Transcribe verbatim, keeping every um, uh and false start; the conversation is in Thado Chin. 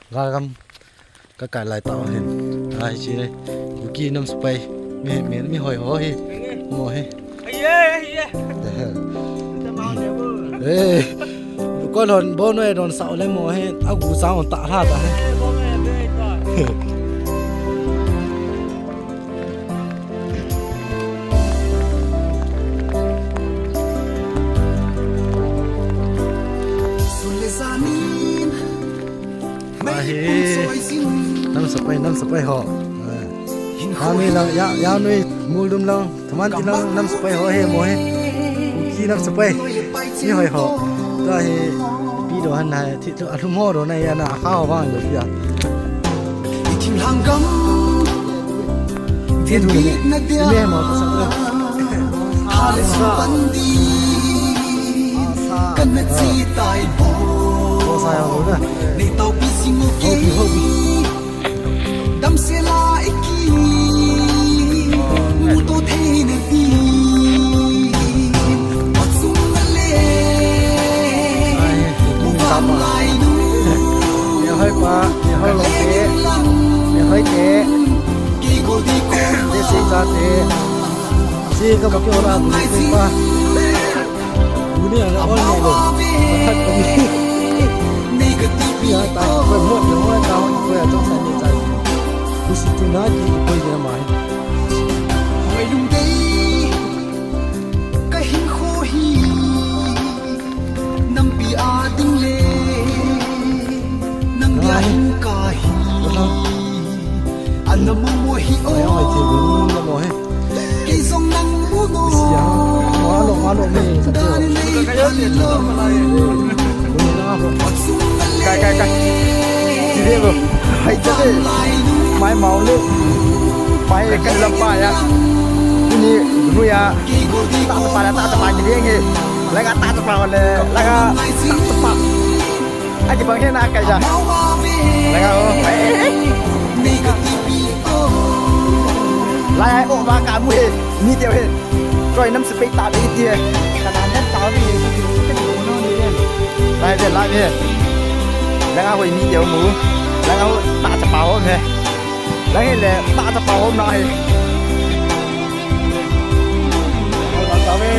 Galgam ka kai lai tau hin. Ai chi le. Kuki nam sepai. Mi, mi, mi hoi ho hi. Mo hi. Ai ye, ai ye. Eh. Ko lon bo no e don sa le mo hi. A gu sa on ta ha ta hi. Ahi. Nam sepai, nam sepai ho. Ha mi lang, ya, ya nui, mul dum lang. Thuman ti lang, nam sepai ho he mo he. Kuki nam sepai. Ni hoi ho. Ta he. Pi do han hai. Thi tu alum ho do na ya na. Ha ho bang do ya. Ithim hanggam. Thi tu ni. Ni mo ta sa. Hale sa pandi. Kana chi tai bo. Ko sa ya ho na. Nei tau pi sing o ke. Ho pi, ho pi. Damsela iki muto theina di. Patsum na le. Ai, mutam lai nu. Ni hoi pa, ni hoi lo te. Ni hoi te. Ki go di ko. Ni si ta te. Si ka ba ki ora bu ni pa. Tuni a na on nei lo. Khat kami. Nei ka ti pi a ta ko mo ni mo ta ko ya tong sa ni ta. Ku si tu na ki ko ni mai. Hoi lung dei. Ka hin kho hi. Nampi a ding le. Nampi a hin ka hi. Ana mo mo hi o. Ai, ai, ti ni mo hi. Kai, kai, kai. Chide bro. Hai chide. Mai mau le. Mai kan lampa ya. Ni ruya. Ta ta pa ta ta pa ni denge. Laga ta ta pa le. Laga ta ta pa. Aji bang hena kai ja. Laga o. Lai ai o ba ka mu he. Ni teu he. Choi nam sepai ta be ti he. Ka dan dan ta be. Lai be lai be. Laga hoi ni teu mu. Laga ho ta cha pa ho he. Laga le ta cha pa ho na he. Ta be.